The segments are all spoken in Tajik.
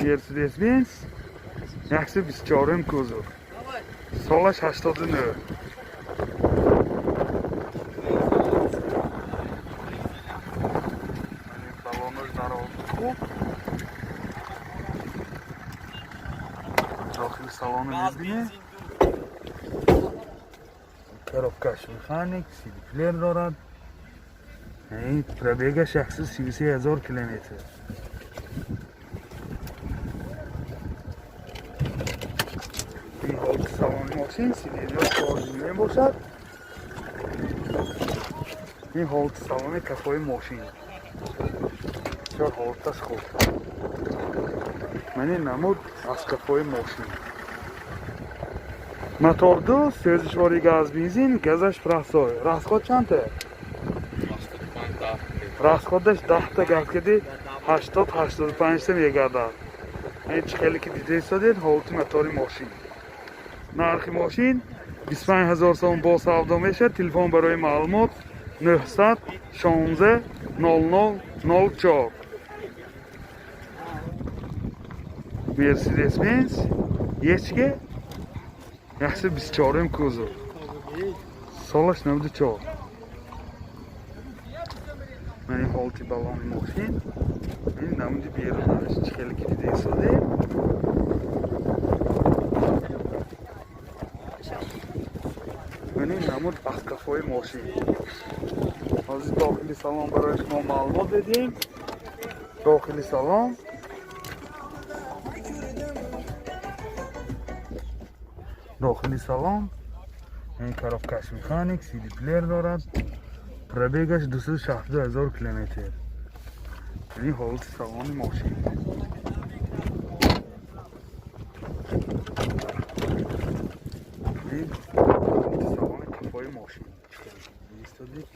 Мерседес Бенз 124 кузов, солаш 89. Баллонаш дар ҳолати хуб. Дохили салону мебинем. Коробкаш механик, сидиплеер дорад. Ин пробегаш 133 ҳазор километр. Ин ҳолати салони мошин, сиденьяш кожаный мебошад. Ин ҳолати салони кафои мошин. Бисёр ҳолаташ хуб. Ман ин намуд аз кафои мошин. Мотор ду, сӯзишвори газ бензин, газаш простой. Расход чандта? Расходаш 10та газ кади 80-85та мегардад. Ин чӣ хеле ки дида истодед, ҳолати мотори мошин. Нархи мошин 25 ҳазор сом бо савдо мешавад. Телефон барои маълумот 916 00 04. Мерседес Бенз ечке 124 кузов. Солаш 94. Ман ин ҳолати баллони мошин, ин намуди берунаш чӣ хеле ки дида истодед. Ман ин намуд аз кафои мошин. Ҳозир дохили салон барои шумо маълумот дедем. Дохили салон ин коробкаш механик, сиди плеер дорад. Пробегаш 262 ҳазор километр. Ин ҳолати салони мошин. Ин ҳолати салони кафои мошин. Истодед.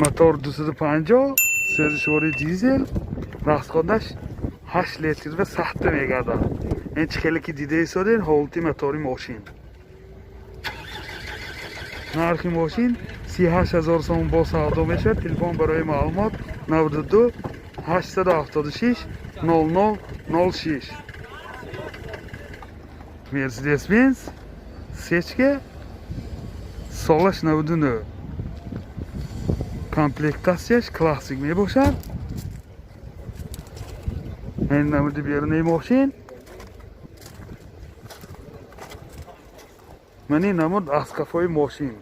Мотор 250, сӯзишвори дизел, расходаш 8 литр ва 100 мегардад. Ин чӣ хеле ки дида истодед, ҳолати мотори мошин. Нархи мошин 38 ҳазор сом бо савдо мешавад. Телефон барои маълумот 92 876 00 06. Мерседес Бенз сечка, солаш 99. Комплектатсияш классик мебошад. Ин намуди берунаи мошин. Ман ин намуд аз кафои мошин.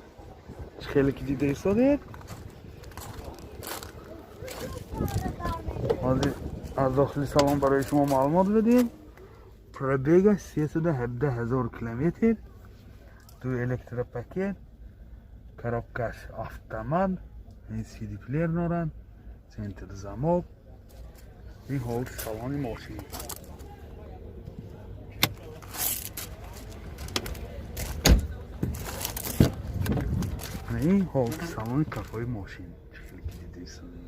Чӣ хеле ки дида истодед. Ҳозир аз дохили салон барои шумо маълумот بدیم. Пробегаш 317 ҳазор километр. Ду электропакет, коробкаш автомат, ин сиди плеер дорад, центр замок. Ин ҳолати салони мошин. Ин ҳолати салони кафои мошин. Чӣ хеле ки дида истодед.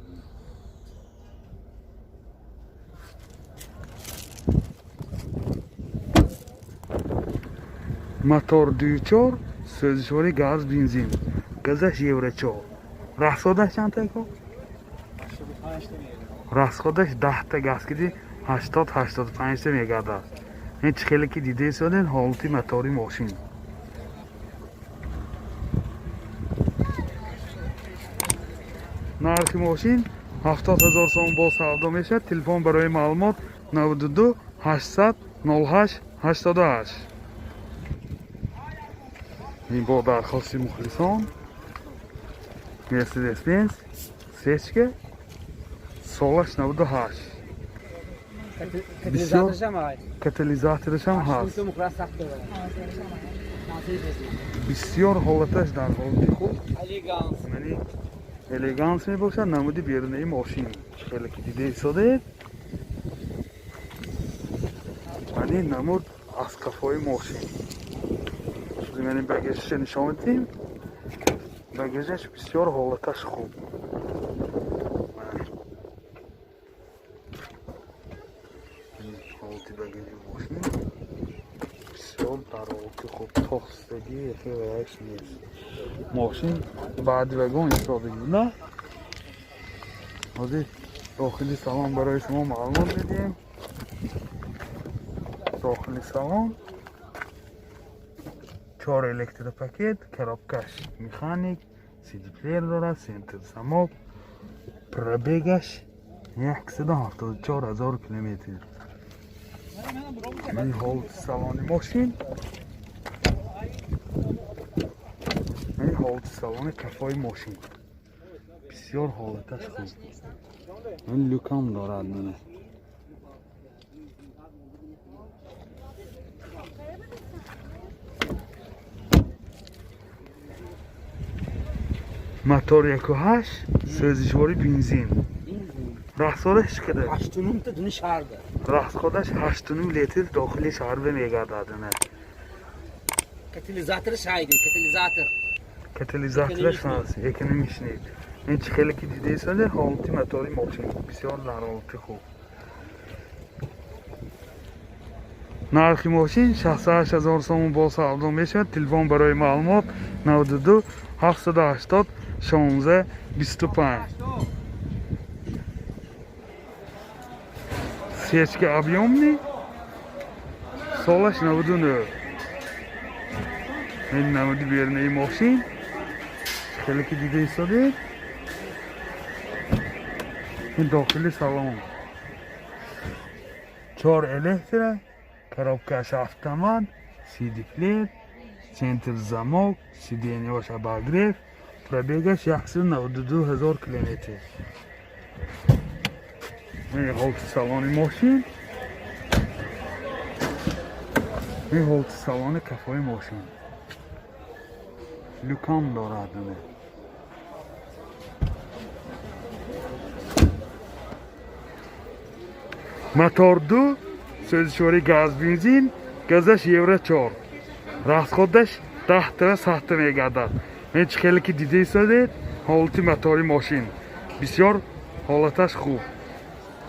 Мотор 24, сӯзишвори газ бензин, газаш евро 4. Расходаш чанд та ко? Расходаш 10та газ киди 80-85та мегардад. Ин чӣ хеле ки дида истодед, ҳолати мотори мошин. Нархи мошин 70 ҳазор сом бо савдо мешавад. Телефон барои маълумот 92 800 08 88. Ин бо дархости мухлисон Мерседес Бенз сечка, солаш 98. Катализаторашам ҳаст. Бисёр ҳолаташ дар ҳолати хуб. Мани элеганс мебошад намуди берунаи мошин. Чӣ хеле ки дида истодед. Мани намуд аз кафои мошин. Мани багажаша нишон медиҳем. Багажаш бисёр ҳолаташ хуб. Ҳолати багажи мошин бисёр дар ҳолати Ҳолати хуб, тохстагӣ хеле нест. Мошин баъди вагон истодагӣ буда. Ҳозир дохили салон барои шумо маълумот медиҳем. Дохили салон 4 электропакет, коробкаш механик, CD-плеер дорад, центр замок, пробегаш 174 000 километр. Ин ҳолати салони мошин, ин ҳолати салони кафои мошин. Бисёр ҳолаташ хуб. Ин люкам дорад мана. Мотор 1.8, сӯзишвори бензин. Расходаш чӣ қадар? 8.5 та дуни шаҳрда. Расходаш 8.5 литр дохили шаҳр мегардад. Катализатор шайди, катализатор. Катализатораш ҳаст, экономичный. Ин чӣ хеле ки дидаед, ҳолати мотори мошин бисёр дар ҳолати хуб. Нархи мошин 68 000 сомон бо савдо мешавад. Телефон барои маълумот 92 780 16 25. Сечка объемный, солаш 99. Ин намуди берунаи мошин хеле ки дида истодед. Ин дохили салон 4 электро, коробкаш автомат, CD-плеер, центр замок, сиденьяш обогрев, пробегаш 192 000 километр. Ин ҳолати салони мошин, ин ҳолати салони кафои мошин. Люкам дорад. Мотор 2, сӯзишвори газ бензин, газаш евро 4. Расходаш 10 та сахта мегардад. Ин чӣ хеле ки дида истодед, ҳолати мотори мошин бисёр ҳолаташ хуб.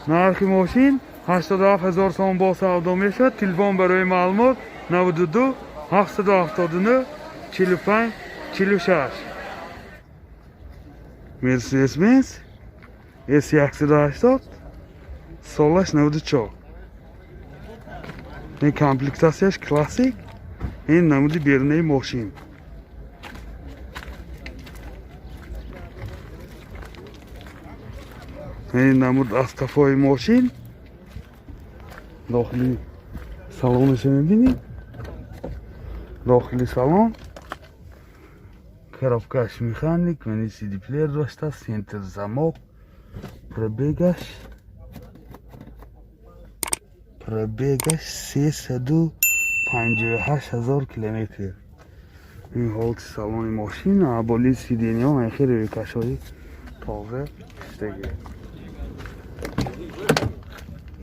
Нархи мошин 87 000 сомон бо савдо мешавад. Телефон барои маълумот 92 779 45 46. Mercedes-Benz S180, солаш 94. Ин комплектатсияш классик, ин намуди берунаи мошин. Ин намуд аз қафои мошин. Дохили салонашо мебинед. Дохили салон коробкаш механик, мани CD-плеер доштааст, центр замок, пробегаш 358 000 километр. Ин ҳолати салони мошин, болии сиденьяҳо хеле рӯйкашҳои тоза шудагӣ.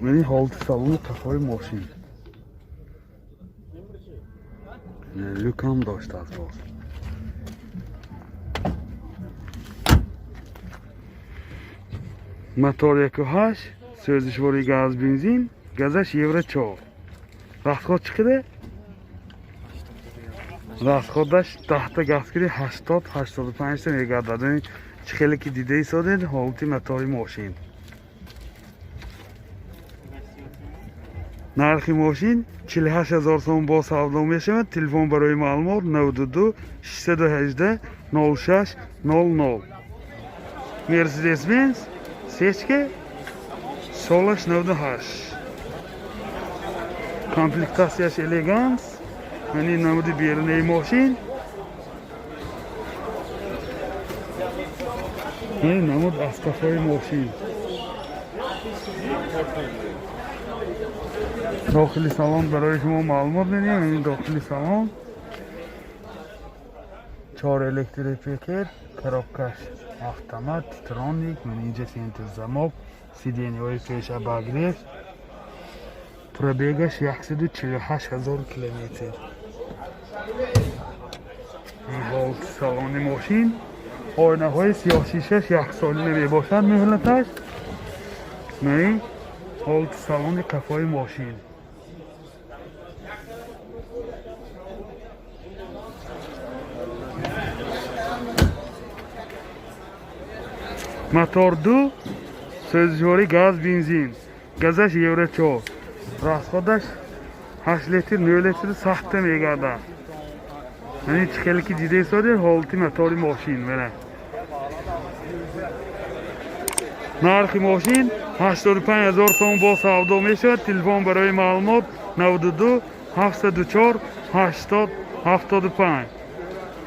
Ин ҳолати салони қафои мошин. Люкам доштааст боз. Мотор 1.8, сӯзишвори газ бензин, газаш евро 4. Расход чӣ қадар? Расходаш 10 та газ киди 80-85 та мегардад. Чӣ хеле ки дида истодед, ҳолати мотори мошин. Нархи мошин 48 000 сомон бо савдо мешавад. Телефон барои маълумот 92 618 06 00. Mercedes-Benz сечка, солаш 98. Комплектатсияш элеганс, мани намуди берунаи мошин. Ин намуд аз қафои мошин. Дохили салон барои шумо маълумот медиҳем. Ин дохили салон 4 электропакет, коробкаш автомат, титроник, инҷа центр замок, сиденьяҳои пеш обогрев, пробегаш 148 000 километр. Ин ҳолати салони мошин, оинаҳои сиёҳшишаш яксолина мебошад муҳлаташ. Ҳолати салони қафои мошин. Мотор ду, сӯзишворӣ газ, бензин. Газаш Евро 4. Расход аш 8 литр, 9 литр сахта мегардад. Яъне чӣ хеле ки дида истодед, ҳолати мотори мошин мана. Нархи мошин 85 ҳазор сом, бо савдо мешавад. Телефон барои маълумот: 92 704 80 75.